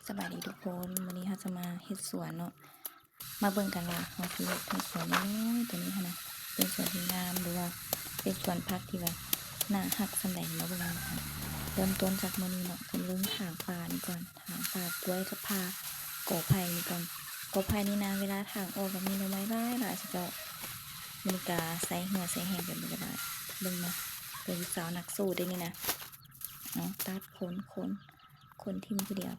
ສະບາຍດີທຸກຄົນ, ມື້ນີ້ເຮົາຈະມາເຮັດສວນເນາະ. ມາເບິ່ງກັນວ່າເຮົາຊິເຮັດໃຫ້ສວນນ້ອຍໆໂຕນີ້ຫັ້ນນະ ເປັນສວນທີ່ງາມ ຫຼືວ່າເປັນສວນຜັກທີ່ວ່າໜ້າຮັກສ່ຳໃດ. ມາເບິ່ງນຳກັນ. ເລີ່ມຕົ້ນຈາກມື້ນີ້ເນາະ, ເລີ່ມຖາງປ່ານີ້ກ່ອນ, ຖາງປ່າກ້ວຍກັບປ່າກໍໄຜ່ນີ້ກ່ອນ. ກໍໄຜ່ນີ້ນະ ເວລາຖາງອອກແລ້ວມີໜໍ່ໄມ້ຫຼາຍໆ ເຈົ້າ. ມື້ນີ້ກະໃຊ້ເຫື່ອໃຊ້ແຮງແບບນີ້ກະໄດ້. ເບິ່ງນະ, ເປັນສາວນັກສູ້ເດ້ນີ້ນະ. ເອົາ ຕັດ ຂົນ ຂົນ ຂົນຖິ້ມຜູ້ດຽວ.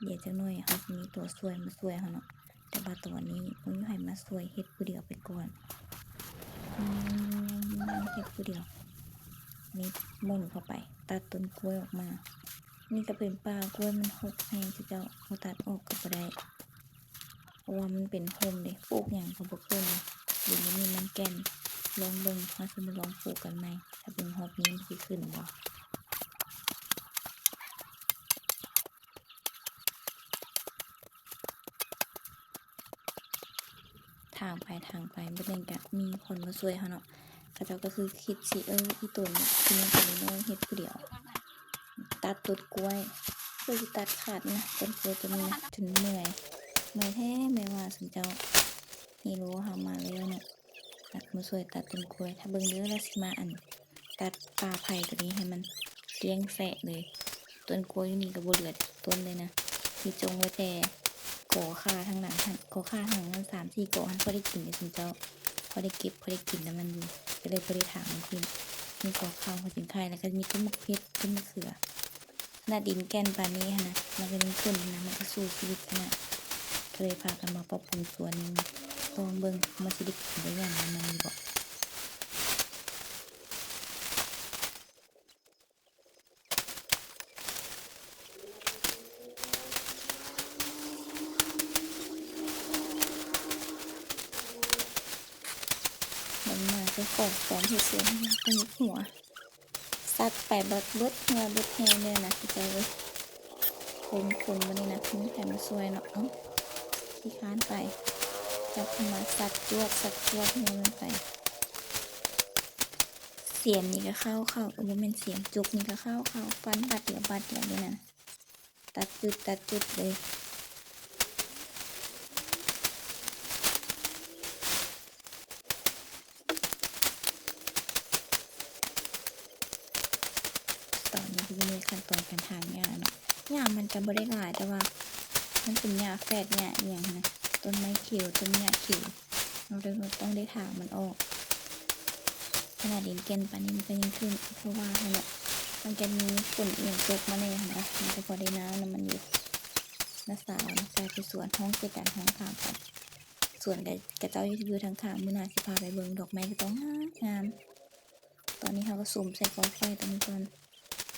ດຽວຈັກໜ້ອຍເຮົາຊິມີຕົວຊ່ວຍມາຊ່ວຍເຮົາເນາະ, ແຕ່ວ່າຕອນນີ້ບໍ່ມີໃຜມາຊ່ວຍ, ເຮັດຜູ້ດຽວໄປກ່ອນ. ອືມ ເຮັດຜູ້ດຽວ. ນີ້ໝູນເຂົ້າໄປ, ຕັດຕົ້ນກ້ວຍອອກມາ. ນີ້ກະເປັນປ່າກ້ວຍ, ມັນຮົກແຮງເຈົ້າ, ບໍ່ຕັດອອກກະບໍ່ໄດ້. ເພາະວ່າມັນເປັນຮົ່ມເດ້, ປູກຫຍັງກະບໍ່ຂຶ້ນ. ດິນນີ້ມັນແກ່ນ, ລອງເບິ່ງ, ເຮົາຊິມາລອງປູກກັນໃໝ່. ຖ້າເບິ່ງຮອບນີ້ມັນຊິຂຶ້ນບໍ່. ຖາງໄປຖາງໄປ ບັດນີ້ກະມີຄົນມາຊ່ວຍເຮົາເນາະ. ເຂົາເຈົ້າກະຄືຄິດຊິ ເອີ ອີ່ຕົນນີ້ຄືຍັງເປັນນ້ອຍເຮັດຜູ້ດຽວ. ຕັດຕົ້ນກ້ວຍ, ເພິ່ນຊິຕັດຂາດນະ ຕົ້ນກ້ວຍໂຕນີ້ນະ ຈົນເມື່ອຍ, ເມື່ອຍແທ້ເມື່ອຍວ່າ ຊຸມເຈົ້າ. ຮີໂຣເຮົາມາແລ້ວເນາະ, ມາຊ່ວຍຕັດຕົ້ນກ້ວຍ. ຖ້າເບິ່ງເດີ ລາວຊິມາ ອັນ ຕັດປ່າໄຜ່ໂຕນີ້ໃຫ້ມັນກ້ຽງແຊະເລີຍ. ຕົ້ນກ້ວຍຢູ່ນີ້ກະບໍ່ເຫຼືອຈັກຕົ້ນເລີຍນະ, ມີຈົ່ງໄວ້ແຕ່ກໍຂ່າທາງຫຼັງຫັ້ນ, ກໍຂ່າທາງຫຼັງນັ້ນສາມສີ່ກໍຫັ້ນ ພໍໄດ້ກິນເດ້ຊຸມເຈົ້າ, ພໍໄດ້ເກັບ ພໍໄດ້ກິນນຳມັນຢູ່, ກະເລີຍບໍ່ໄດ້ຖາງມັນຖິ້ມ. ມີກໍຂ່າຫົວສີໄຄ ແລ້ວກະມີຕົ້ນໝາກເຜັດ ຕົ້ນມະເຂືອ. ໜ້າດິນແກ່ນປານນີ້ຫັ້ນນະ ມັນກະຍັງຂຶ້ນນະ, ມັນກະສູ້ຊີວິດຂະໜາດ. ກະເລີຍພາກັນມາປັບປຸງສວນນີ້, ລອງເບິ່ງວ່າມັນຊິໄດ້ກິນໄດ້ຫຍັງນຳມັນຢູ່ບໍ່. ມັນມາເຈົ້າຂອງ ຕອນເຮັດສວນ ມັນກະຍົກຫົວ. ສັດໄປເບິດ ເບິດເຫື່ອເບິດແຮງເລີຍນະ ເຈົ້າເອີຍ. ຄົນໆ ບາດນີ້ນະ ບໍ່ມີໃຜມາຊ່ວຍເນາະ. ເອົ້າ ຂີ້ຄ້ານໄປ, ຈັບເຂົ້າມາສັດຈວກ ສັດຈວກໃຫ້ມັນໄປ. ສຽມນີ້ກະເຂົ້າ ເຂົ້າ ເອີ ບໍ່ແມ່ນສຽມ, ຈົກນີ້ກະເຂົ້າ ເຂົ້າ, ຟັນບາດດຽວ ບາດດຽວເລີຍນະ. ຕັດຈຶດ ຕັດຈຶດເລີຍ. ຕອນນີ້ກະຢູ່ໃນຂັ້ນຕອນການຖາງຫຍ້າເນາະ. ຫຍ້າມັນກະບໍ່ໄດ້ຫຼາຍ ແຕ່ວ່າມັນເປັນຫຍ້າແຟດ ຫຍ້າອີ່ຫຍັງຫັ້ນນະ, ຕົ້ນໄມ້ຂຽວ ຕົ້ນຫຍ້າຂຽວ. ເຮົາຕ້ອງໄດ້ຖາງມັນອອກ. ຂະໜາດດິນແກ່ນປານນີ້ມັນກະຍັງຂຶ້ນ ຄືວ່າຫັ້ນແຫຼະ, ມັນກະມີຝົນອີ່ຫຍັງຕົກມາແດ່ຫັ້ນນະ, ມັນກະພໍໄດ້ນ້ຳນຳມັນຢູ່. ນ້າສາວນະ ສາວເຮັດສວນ ຮ້ອງໃສ່ກັນ ຮ້ອງຖາມກັນ. ສວນກະ ຂະເຈົ້າຢູ່ທາງຂ້າງ, ມື້ໜ້າຊິພາໄປເບິ່ງ. ດອກໄມ້ກະຕ້ອງງາມໆ. ຕອນນີ້ເຮົາກະສຸມໃສ່ກອງໄຟຕົງນີ້ກ່ອນ.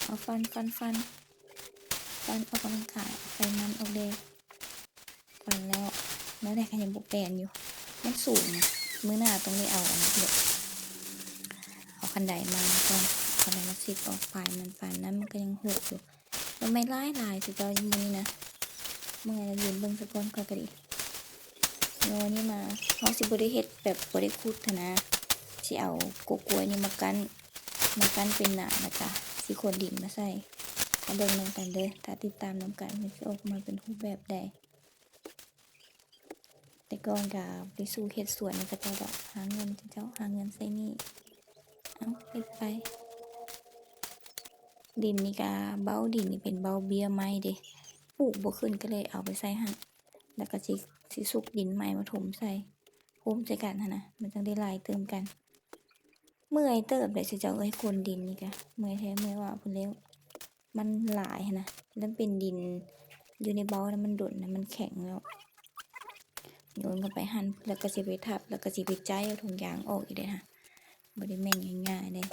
ເອົາຟັນ ຟັນ ຟັນ ຟັນອອກກຳລັງກາຍ ໄຂມັນອອກແດ່. ຟັນແລ້ວ ແນວໃດກະຍັງບໍ່ແປນຢູ່ ມັນສູງນະ. ມື້ໜ້າຕ້ອງໄດ້ເອົາອັນນັ້ນເດ ເອົາຄັນໄດມາກ່ອນ, ຄັນໄດມາຊິກອອກປາຍມັນ. ປານນັ້ນມັນກະຍັງຫົກຢູ່. ໜໍ່ໄມ້ຫຼາຍໆ ຊິເຈົ້າ ມື້ນີ້ນະ ເມື່ອຍລະ ຢືນເບິ່ງສາກ່ອນ. ຂ້ອຍກະດີ ໂຍນີ້ມາ ເຮົາຊິບໍ່ໄດ້ເຮັດແບບບໍ່ໄດ້ຂຸດຫັ້ນນະ, ຊິເອົາກົກກ້ວຍນີ້ມາກັ້ນ ມາກັ້ນເປັນໜ້າ ແລ້ວກະຊິຂົນດິນມາໃສ່. ມາເບິ່ງນຳກັນເດີ ຖ້າຕິດຕາມນຳກັນ ມັນຊິອອກມາເປັນຮູບແບບໃດ. ແຕ່ກ່ອນກະໄປສູ່ເຮັດສວນນຳເຂົາເຈົ້າດອກ, ຫາເງິນເຂົາເຈົ້າ ຫາເງິນໃຊ້ໜີ້. ເອົ້າ ເຮັດໄປ. ດິນນີ້ກະ ເບົ້າດິນນີ້ເປັນເບົ້າເບ້ຍໄມ້ເດ້, ປູກບໍ່ຂຶ້ນກະເລີຍເອົາໄປໃສ່ຫັ້ນ. ແລ້ວກະຊິ ຊິຊຸກດິນໃໝ່ມາຖົມໃສ່ ໂຮມໃສ່ກັນຫັ້ນນະ, ມັນຈັ່ງໄດ້ຫຼາຍຕື່ມກັນ. ເມື່ອຍເຕີບໄດ໋ ຊິເຈົ້າເອີຍ, ຂົນດິນນີ້ກະເມື່ອຍແທ້ເມື່ອຍວ່າພຸ້ນແລ້ວ. ມັນຫຼາຍຫັ້ນນະ, ແລ້ວເປັນດິນຢູ່ໃນເບົ້ານະ ມັນດົນນະ ມັນແຂງແລ້ວ. ໂຍນເຂົ້າໄປຫັ້ນ ແລ້ວກະຊິໄປທັບ ແລ້ວກະຊິໄປໄຈ້ເອົາຖົງຢາງອອກອີກເດ້ນະ. ບໍ່ໄດ້ແມ່ນງ່າຍໆເດ້,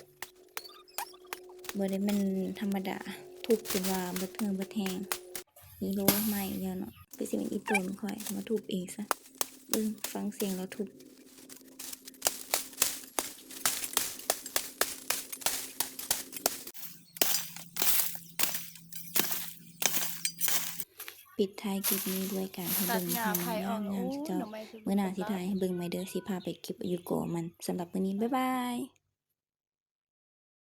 ບໍ່ໄດ້ແມ່ນທຳມະດາ, ທຸບຈົນວ່າເບິດເຫື່ອເບິດແຮງ. ມີໂລໃໝ່ແລ້ວເນາະ, ຄືຊິແມ່ນອີ່ຕົນຂ້ອຍມາທຸບເອງຊະ. ເບິ່ງ ຟັງສຽງລາວທຸບ. ປິດທ້າຍຄລິບນີ້ດ້ວຍການໃຫ້ເບິ່ງ ຕັດຫຍ້າໄຜ່ອອກ ງາມໆ ເຈົ້າ. ໂອ້ຍ ໜໍ່ໄມ້ຄື ມື້ໜ້າຊິຖ່າຍໃຫ້ເບິ່ງໃໝ່ເດີ, ຊິພາໄປເກັບຢູ່ກໍມັນ. ສຳລັບມື້ນີ້ ບາຍບາຍ.